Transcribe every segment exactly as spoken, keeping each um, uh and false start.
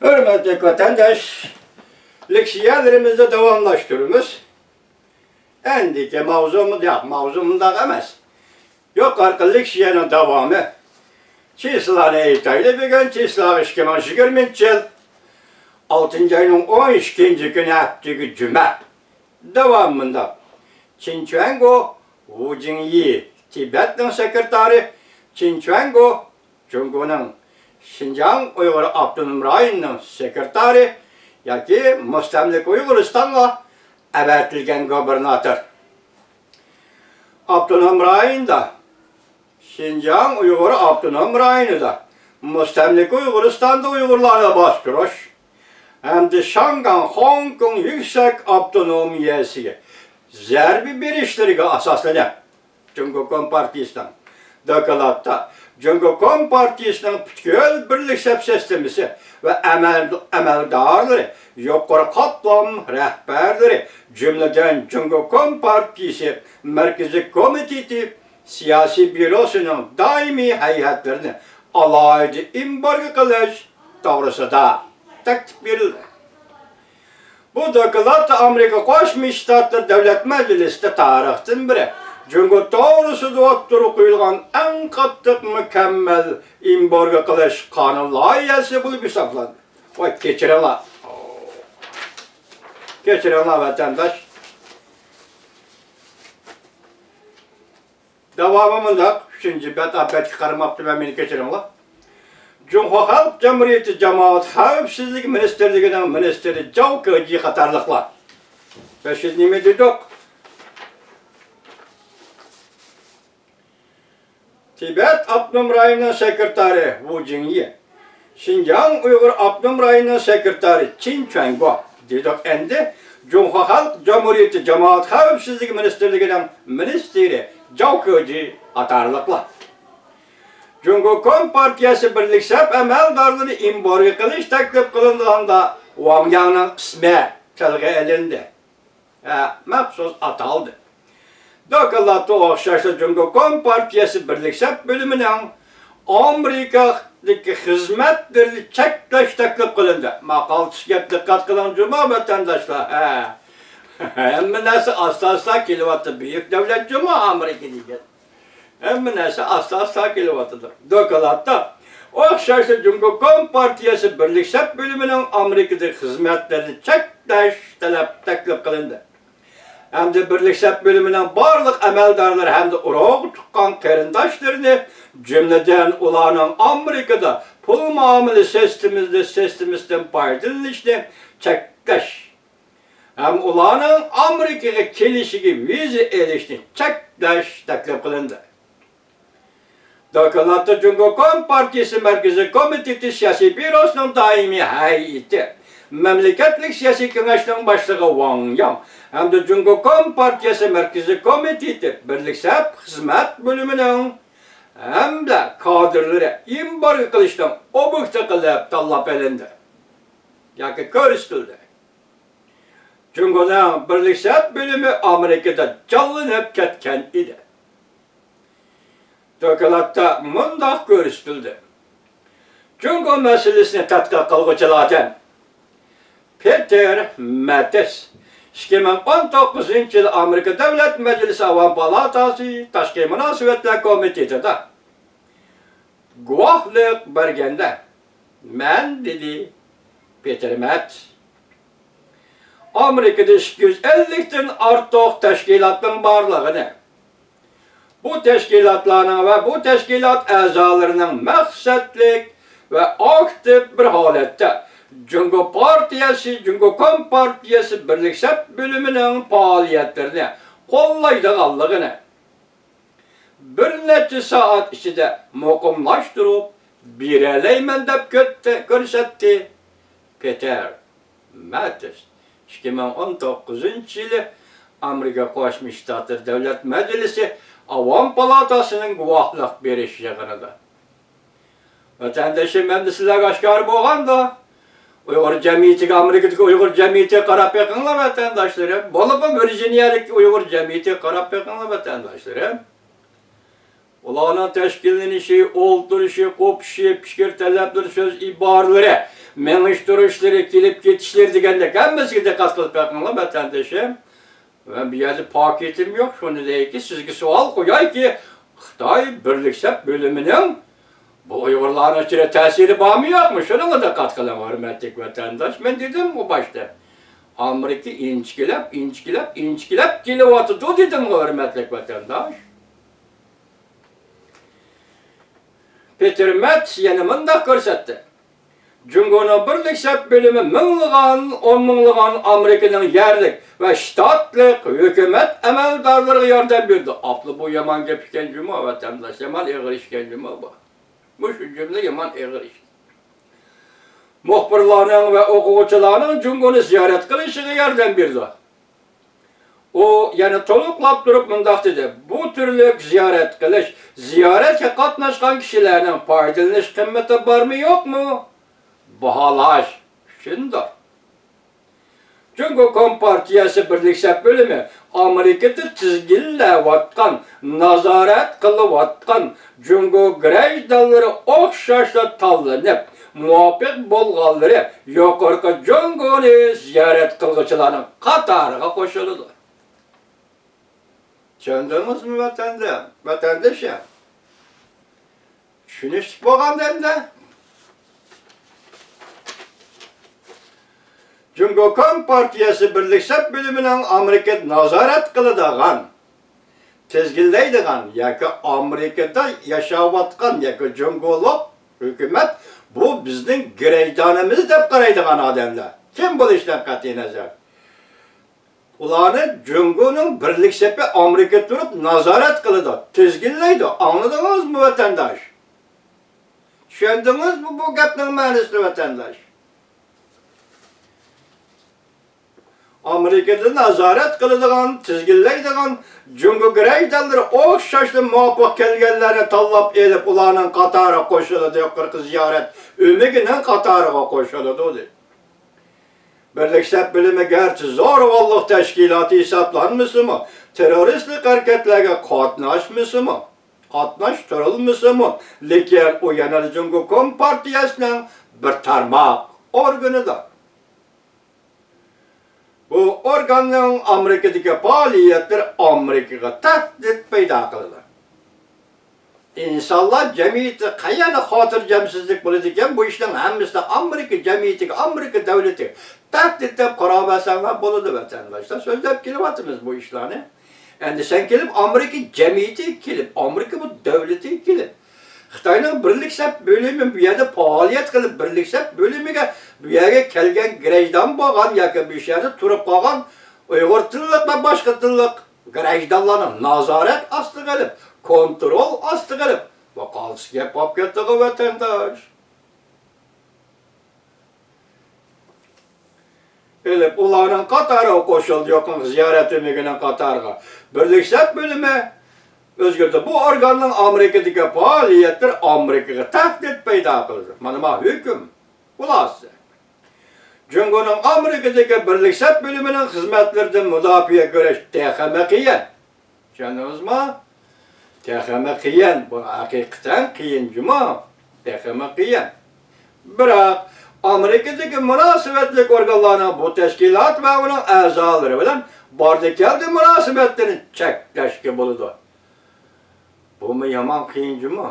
ھۆرمەتلىك ۋەتەنداش، لېكسىيەلىرىمىزنى داۋاملاشتۇرىمىز. ئەندىكى ماۋزۇ مۇنداق، ماۋزۇ مۇنداق ئەمەس. يۇقىرىقى لېكسىيەنىڭ داۋامى. چىسلانى ئېيتايلى، بۈگۈن چىسلا ئىككى مىڭ يىگىرمىنچى يىل ئالتىنچى ئاينىڭ ئون ئىككىنچى كۈنى، ھەپتىگە جۈمە. داۋامى مۇنداق. چىن چۈەنگو، ۋۇ جىڭيى، تىبەتنىڭ سېكرېتارى، چىن چۈەنگو، جۇڭگونىڭ شىنجاڭ ئۇيغۇر ئاپتونوم رايونىنىڭ سېكرېتارى ياكى مۇستەملىكە ئۇيغۇرىستانغا ئەۋەتىلگەن گۇبېرناتور. ئاپتونوم رايوندا، شىنجاڭ ئۇيغۇر ئاپتونوم رايونىدا، مۇستەملىكە ئۇيغۇرىستاندا ئۇيغۇرلارنى باستۇرۇش ھەمدە شاڭگاڭ خوڭكوڭ يۈكسەك ئاپتونومىيەسىگە زەربە بېرىشلىرىگە ئاساسلىنىپ، جۇڭگو كومپارتىيىسىنىڭ دوكلاتتا جۇڭگو كومپارتىيىسىنىڭ پۈتكۈل بىرلىك سەپ سىستېمىسى ۋە ئەمەل-، ئەمەلدارلىرى، يۇقىرى قاتلام رەھبەرلىرى، جۈملىدىن جۇڭگو كومپارتىيىسى مەركىزىي كومىتېتى سىياسىي بيۇروسىنىڭ دائىمىي ھەيئەتلىرىنى ئالاھىدە ئېمبارگو قىلىش توغرىسىدا تەكلىپ بېرىلدى. بۇ دوكلات ئامېرىكا قوشما شتاتلىرى دۆلەت مەجلىسىدە تارىختىن بېرى جۇڭگو توغرىسىدا ئوتتۇرىغا قويۇلغان ئەڭ قاتتىق مۇكەممەل ئېمبارگو قىلىش قانۇن لايىھەسى بولۇپ ھېسابلانىدۇ. ۋاي، كەچۈرۈڭلار. كەچۈرۈڭلار، ۋەتەنداش. داۋامى مۇنداق، ئۈچىنچى بەت، ئاپەتكە قارىماپتىمەن، مېنى كەچۈرۈڭلار. جۇڭخۇا خەلق جۇمھۇرىيىتى جامائەت خەۋپسىزلىكى مىنىستىرلىكىنىڭ مىنىستىرى جاۋ كېجى قاتارلىقلار. بەشىنچى نېمە دېدۇق؟ تىبەت ئاپتونوم رايونىنىڭ سېكرېتارى ۋۇ جىڭيى، شىنجاڭ ئۇيغۇر ئاپتونوم رايونىنىڭ سېكرېتارى چىن چۈەنگو دېدۇق ئەمدى، جۇڭخۇا خەلق جۇمھۇرىيىتى جامائەت خەۋپسىزلىكى مىنىستىرلىكىنىڭ مىنىستىرى جاۋ كېجى قاتارلىقلار. جۇڭگو كومپارتىيەسى بىرلىك سەپ ئەمەلدارلىرىنى ئېمبارگو قىلىش تەكلىپ قىلىنغاندا، ۋاڭ ياڭنىڭ ئىسمى تىلغا ئېلىندى. ھە، مەخسۇس ئاتالدى. دوكلاتتا ئوخشاشلا جۇڭگو كومپارتىيەسى بىرلىك سەپ بۆلۈمىنىڭ ئامېرىكادىكى خىزمەتلىرىنى چەكلەش تەكلىپ قىلىندى. ماقالىسىگە دىققەت قىلىڭ جۇما ۋەتەنداشلار. ھە. ھەممە نەرسە ئاستا-ئاستا كېلىۋاتىدۇ. بۈيۈك دۆلەت جۇما ئامېرىكا دېگەن. ھەممە نەرسە ئاستا-ئاستا كېلىۋاتىدۇ. دوكلاتتا ئوخشاشلا جۇڭگو كومپارتىيەسى بىرلىك سەپ بۆلۈمىنىڭ ئامېرىكىدىكى خىزمەتلىرىنى چەكلەش تەلەپ تەكلىپ قىلىندى. ھەمدە بىرلىك سەپ بۆلۈمىنىڭ بارلىق ئەمەلدارلىرى ھەمدە ئۇرۇق تۇغقان قېرىنداشلىرىنى، جۈملىدىن ئۇلارنىڭ ئامېرىكىدا پۇل مۇئامىلە سىستېمىسى، سىستېمىسىدىن پايدىلىنىشنى چەكلەش ھەم ئۇلارنىڭ ئامېرىكىغا كېلىشىگە ۋىزا ئېلىشنى چەكلەش تەكلىپ قىلىندى. دوكلاتتا جۇڭگو كومپارتىيىسى مەركىزىي كومىتېتى سىياسىي بيۇروسىنىڭ دائىمىي ھەيئىتى، مەملىكەتلىك سىياسىي كېڭەشنىڭ باشلىقى ۋاڭ ياڭ ھەمدە جۇڭگو كومپارتىيىسى مەركىزىي كومىتېتى بىرلىك سەپ خىزمەت بۆلۈمىنىڭ ھەمدە كادىرلىرى ئېمبارگو قىلىشنىڭ ئوبيېكتى قىلىپ تاللاپ ئېلىندى ياكى كۆرسىتىلدى. جۇڭگونىڭ بىرلىك سەپ بۆلۈمى ئامېرىكىدا جانلىنىپ كەتكەن ئىدى. دوكلاتتا مۇنداق كۆرسىتىلدى: جۇڭگو مەسىلىسىنى تەتقىق قىلغۇچىلاردىن پېتېر مەتىس، ئىككى مىڭ ئون توققۇزىنچى يىل ئامېرىكا دۆلەت مەجلىسى ئاۋام پالاتاسى تاشقى مۇناسىۋەتلەر كومىتېتىدا گۇۋاھلىق بەرگەندە، مەن، دېدى پېتېر مەتىس، ئامېرىكىدا ئىككى يۈز ئەللىكتىن ئارتۇق تەشكىلاتنىڭ بارلىقىنى، بۇ تەشكىلاتلارنىڭ ۋە بۇ تەشكىلات ئەزالىرىنىڭ مەقسەتلىك ۋە ئاكتىپ بىر ھالەتتە جۇڭگو پارتىيەسى، جۇڭگو كومپارتىيەسى بىرلىك سەپ بۆلۈمىنىڭ پائالىيەتلىرىنى قوللايدىغانلىقىنى، بىر نەچچە سائەت ئىچىدە مۇقىملاشتۇرۇپ بېرەلەيمەن، دەپ كۆتتى-، كۆرسەتتى پېتېر مەتىس. ئىككى مىڭ ئون توققۇزىنچى يىلى ئامېرىكا قوشما شتاتلىرى دۆلەت مەجلىسى ئاۋام پالاتاسىنىڭ گۇۋاھلىق بېرىش يىغىنىدا. ۋەتەندىشىم، ئەمدى سىلەرگە ئاشكارا بولغاندا، ئۇيغۇر جەمئىيىتىگە، ئامېرىكىدىكى ئۇيغۇر جەمئىيىتىگە قاراپ بېقىڭلار، ۋەتەنداشلىرىم. بولۇپمۇ ۋىرجىنىيەدىكى ئۇيغۇر جەمئىيىتىگە قاراپ بېقىڭلار، ۋەتەنداشلىرىم. ئۇلارنىڭ تەشكىللىنىشى، ئولتۇرۇشى، قوپۇشى، پىكىر تەلەپلىرى، سۆز ئىبارىلىرى، مېڭىش تۇرۇشلىرى، كېلىپ كېتىشلىرى دېگەندەك ھەممىسىگە دىققەت قىلىپ بېقىڭلار، ۋەتەندىشىم. مەن بۇ يەردە پاكىتىم يوق، شۇنى دەيكى، سىزگە سوئال قويايكى، خىتاي بىرلىك سەپ بۆلۈمىنىڭ بۇ ئۇيغۇرلارنىڭ ئىچىدە تەسىرى بارمۇ يوقمۇ؟ شۇنىڭغا دىققەت قىلىڭ، ھۆرمەتلىك ۋەتەنداش. مەن دېدىمغۇ باشتا، ئامېرىكا ئىنچىكىلەپ، ئىنچىكىلەپ، ئىنچىكىلەپ كېلىۋاتىدۇ دېدىمغۇ، ھۆرمەتلىك ۋەتەنداش. پېتېر مېتس يەنە مۇنداق كۆرسەتتى، جۇڭگونىڭ بىرلىك سەپ بۆلۈمى مىڭلىغان، ئون مىڭلىغان ئامېرىكىنىڭ يەرلىك ۋە شتاتلىق ھۆكۈمەت ئەمەلدارلىرىغا ياردەم بېرىدۇ. ئاپلا بۇ يامان گەپ ئىكەن جۇمۇ، ۋەتەنداش، يامان ئېغىر ئىش ئىكەن جۇمۇ بۇ. مۇشۇ جۈملە يامان ئېغىر ئىش. مۇخبىرلارنىڭ ۋە ئوقۇغۇچىلارنىڭ جۇڭگونى زىيارەت قىلىشىغا ياردەم بېرىدۇ. ئۇ يەنە تولۇقلاپ تۇرۇپ مۇنداق دېدى، بۇ تۈرلۈك زىيارەت قىلىش، زىيارەتكە قاتناشقان كىشىلەرنىڭ پايدىلىنىش قىممىتى بارمۇ يوقمۇ؟ باھالاش ئۈچۈندۇر. جۇڭگو كومپارتىيەسى بىرلىك سەپ بۆلۈمى ئامېرىكىدا تىزگىنلەۋاتقان، نازارەت قىلىۋاتقان جۇڭگو گىرەجدانلىرى ئوخشاشلا تاللىنىپ، مۇۋاپىق بولغانلىرى يۇقىرىقى جۇڭگونى زىيارەت قىلغۇچىلارنىڭ قاتارىغا قوشۇلىدۇ. چۈشەندىڭىزمۇ، ۋەتەندە-، ۋەتەندىشىم؟ چۈشىنىشلىك بولغاندا ئەمدى. جۇڭگو كومپارتىيەسى بىرلىك سەپ بۆلۈمىنىڭ ئامېرىكىدا نازارەت قىلىدىغان، تىزگىنلەيدىغان ياكى ئامېرىكىدا ياشاۋاتقان ياكى جۇڭگولۇق ھۆكۈمەت بۇ بىزنىڭ گىرەجدانىمىز دەپ قارايدىغان ئادەملەر كىم بولۇشىدىن قەتئىينەزەر، ئۇلارنى جۇڭگونىڭ بىرلىك سېپى ئامېرىكا تۇرۇپ نازارەت قىلىدۇ، تىزگىنلەيدۇ. ئاڭلىدىڭىزمۇ، ۋەتەنداش؟ چۈشەندىڭىزمۇ بۇ گەپنىڭ مەنىسىنى، ۋەتەنداش؟ ئامېرىكىدا نازارەت قىلىدىغان، تىزگىنلەيدىغان جۇڭگو گىرەجدانلىرى ئوخشاشلا مۇۋاپىق كەلگەنلەرنى تاللاپ ئېلىپ، ئۇلارنىڭ قاتارىغا قوشۇلىدۇ، يۇقىرىقى زىيارەت ئۆمىكىنىڭ قاتارىغا قوشۇلىدۇ، دېدى. بىرلىك سەپ بۆلۈمى گەرچە زورىۋاللىق تەشكىلاتى ھېسابلانمىسىمۇ، تېررورىستلىق ھەرىكەتلەرگە قاتناشمىسىمۇ، قاتناشتۇرۇلمىسىمۇ، لېكىن ئۇ يەنىلا جۇڭگو كومپارتىيەسىنىڭ بىر تارماق ئورگىنىدۇر. بۇ ئورگاننىڭ ئامېرىكىدىكى پائالىيەتلىرى ئامېرىكىغا تەھدىت پەيدا قىلىدۇ. ئىنسانلار جەمئىيىتى قەيەردە خاتىرجەمسىزلىك بولىدىكەن، بۇ ئىشنىڭ ھەممىسىنى ئامېرىكا جەمئىيىتىگە، ئامېرىكا دۆلىتىگە تەھدىت دەپ قاراۋەرسەڭلار بولىدۇ، ۋەتەنداشلار. سۆزلەپ كېلىۋاتىمىز بۇ ئىشلارنى. ئەمدى سەن كېلىپ ئامېرىكا جەمئىيىتىگە كېلىپ، ئامېرىكا بۇ دۆلىتىگە كېلىپ، خىتاينىڭ بىرلىك سەپ بۆلۈمى بۇ يەردە پائالىيەت قىلىپ، بىرلىك سەپ بۆلۈمىگە بۇ يەرگە كەلگەن گىرەجدان بولغان ياكى بۇ يەردە تۇرۇپ قالغان ئۇيغۇر تىللىق ۋە باشقا تىللىق گىرەجدانلارنى نازارەت ئاستىغا ئېلىپ، كونترول ئاستىغا ئېلىپ، بۇ قالتىس گەپ بولۇپ كەتتىغۇ، ۋەتەنداش. ئېلىپ، ئۇلارنىڭ قاتارىغا قوشۇلدى، يۇقىرىقى زىيارەت ئۆمىكىنىڭ قاتارىغا. بىرلىك سەپ بۆلۈمى ئۆزگەردى. بۇ ئورگاننىڭ ئامېرىكىدىكى پائالىيەتلىرى ئامېرىكىغا تەھدىت پەيدا قىلىدۇ. مانا، ما ھۆكۈم. خۇلاسە. جۇڭگونىڭ ئامېرىكىدىكى بىرلىك سەپ بۆلۈمىنىڭ خىزمەتلىرىدىن مۇداپىئە كۆرۈش تېخىمۇ قىيىن. چۈشەندىڭىزمۇ؟ تېخىمۇ قىيىن. بۇ ھەقىقەتەن قىيىن جۇمۇ. تېخىمۇ قىيىن. بىراق، ئامېرىكىدىكى مۇناسىۋەتلىك ئورگانلارنىڭ بۇ تەشكىلات ۋە ئۇنىڭ ئەزالىرى بىلەن باردى-كەلدى مۇناسىۋەتلىرىنى چەكلەشكە بولىدۇ. بۇمۇ يامان قىيىن جۇمۇ.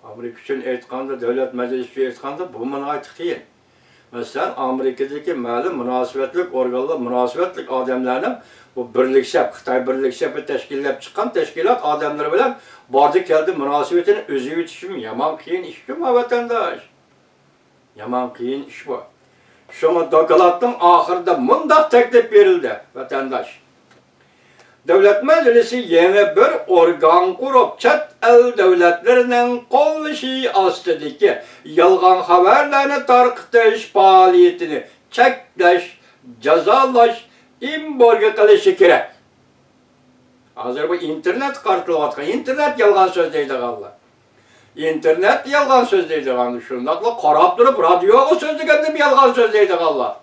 ئامېرىكا ئۈچۈن ئېيتقاندا، دۆلەت مەجلىسى ئۈچۈن ئېيتقاندا، بۇمۇ ناھايىتى قىيىن. مەسىلەن، ئامېرىكىدىكى مەلۇم مۇناسىۋەتلىك ئورگانلار، مۇناسىۋەتلىك ئادەملەرنىڭ بۇ بىرلىك سەپ، خىتاي بىرلىك سەپى تەشكىللەپ چىققان تەشكىلات ئادەملىرى بىلەن باردى-كەلدى مۇناسىۋىتىنى ئۈزۈۋېتىشمۇ يامان قىيىن ئىش جۇمۇ، ۋەتەنداش. يامان قىيىن ئىش بۇ. شۇڭا دوكلاتنىڭ ئاخىرىدا مۇنداق تەكلىپ بېرىلدى، ۋەتەنداش. دۆلەت مەجلىسى يېڭى بىر ئورگان قۇرۇپ، چەت ئەل دۆلەتلىرىنىڭ قوللىشى ئاستىدىكى يالغان خەۋەرلەرنى تارقىتىش پائالىيىتىنى چەكلەش، جازالاش، ئېمبارگو قىلىشى كېرەك. ھازىر بۇ ئىنتېرنېت قارىتىلىۋاتقان، ئىنتېرنېت يالغان سۆزلەيدىغانلار. ئىنتېرنېت يالغان سۆزلەيدىغان، شۇنداقلا قاراپ تۇرۇپ رادىيوغا سۆزلىگەندىمۇ يالغان سۆزلەيدىغانلار.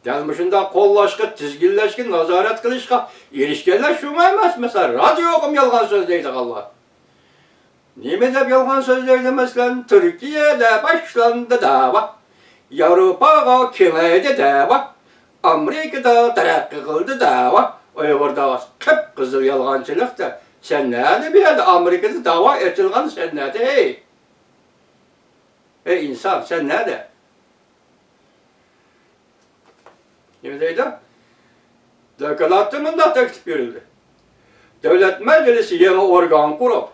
دەل مۇشۇنداق قوللاشقا، تىزگىنلەشكە، نازارەت قىلىشقا ئېرىشكەنلەر شۇمۇ ئەمەس، مەسىلەن، رادىيوغىمۇ يالغان سۆزلەيدىغانلار. نېمە دەپ يالغان سۆزلەيدۇ؟ مەسىلەن، تۈركىيەدە باشلاندى دەۋا، ياۋروپاغا كېڭەيدى دەۋا، ئامېرىكىدا تەرەققىي قىلدى دەۋا، ئۇيغۇر دەۋاسى. قىپقىزىل يالغانچىلىق-دە. سەن نەدە بۇ يەردە؟ ئامېرىكىدا دەۋا ئېچىلغان، سەن نەدە، ھەي؟ ئەي ئىنسان، سەن نەدە؟ نېمە دەيدۇ؟ دوكلاتتا مۇنداق تەكلىپ بېرىلدى: دۆلەت مەجلىسى يېڭى ئورگان قۇرۇپ،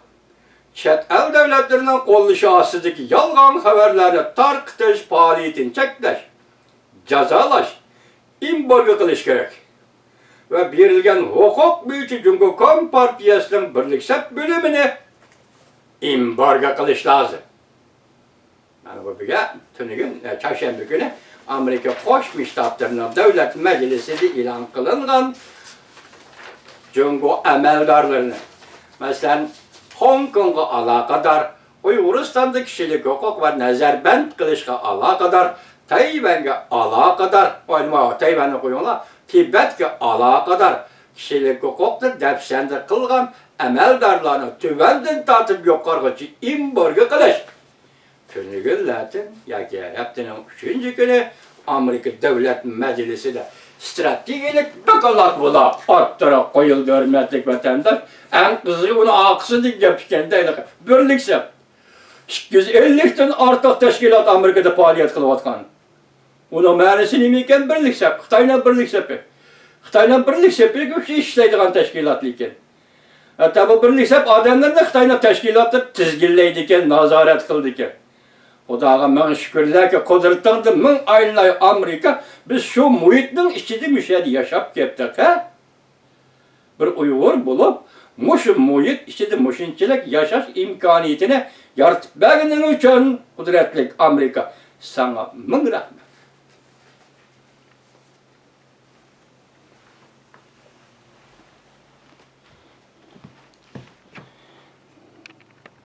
چەت ئەل دۆلەتلىرىنىڭ قوللىشى ئاستىدىكى يالغان خەۋەرلەرنى تارقىتىش پائالىيىتىنى چەكلەش، جازالاش، ئېمبارگو قىلىش كېرەك ۋە بېرىلگەن ھوقۇق بويىچە جۇڭگو كومپارتىيەسىنىڭ بىرلىك سەپ بۆلۈمىنى ئېمبارگو قىلىش لازىم. مانا بۇ بۈگۈن، تۈنۈگۈن، ئە، چارشەنبە كۈنى ئامېرىكا قوشما شتاتلىرىنىڭ دۆلەت مەجلىسىدە ئېلان قىلىنغان جۇڭگو ئەمەلدارلىرىنى، مەسىلەن، خوڭكوڭغا ئالاقىدار، ئۇيغۇرىستاندا كىشىلىك ھوقۇق ۋە نەزەربەند قىلىشقا ئالاقىدار، تەيۋەنگە ئالاقىدار، ئوينىما، تەيۋەننى قويۇڭلار، تىبەتكە ئالاقىدار كىشىلىك ھوقۇقنى دەپسەندە قىلغان ئەمەلدارلارنى تۆۋەندىن تارتىپ يۇقىرىغىچە ئېمبارگو قىلىش. تۈنۈگۈنلەردىن ياكى ھەپتىنىڭ ئۈچىنچى كۈنى ئامېرىكا دۆلەت مەجلىسىدە ستراتېگىيەلىك دوكلات بولا ئوتتۇرىغا قويۇلدى، ھۆرمەتلىك ۋەتەنداش. ئەڭ قىزىقى ئۇنىڭ ئارقىسىدىكى گەپ ئىكەن، دەيدۇ. بىرلىك سەپ. ئىككى يۈز ئەللىكتىن ئارتۇق تەشكىلات ئامېرىكىدا پائالىيەت قىلىۋاتقان. ئۇنىڭ مەنىسى نېمە ئىكەن؟ بىرلىك سەپ، خىتاينىڭ بىرلىك سەپى. خىتاينىڭ بىرلىك سەپى شۇ ئىشلەيدىغان تەشكىلات لېكىن. ھەتتا بۇ بىرلىك سەپ ئادەملىرىنى خىتاينىڭ تەشكىلاتلىرى تىزگىنلەيدىكەن، نازارەت قىلىدىكەن. خۇداغا مىڭ شۈكۈرلەركى، قۇدرىتىڭدىن مىڭ ئايلىناي ئامېرىكا، بىز شۇ مۇھىتنىڭ ئىچىدە مۇشۇ يەردە ياشاپ كەتتۇق، ھە؟ بىر ئۇيغۇر بولۇپ، مۇشۇ مۇھىت ئىچىدە مۇشۇنچىلىك ياشاش ئىمكانىيىتىنى يارىتىپ بەرگىنىڭ ئۈچۈن، قۇدرەتلىك ئامېرىكا، ساڭا مىڭ رەھمەت.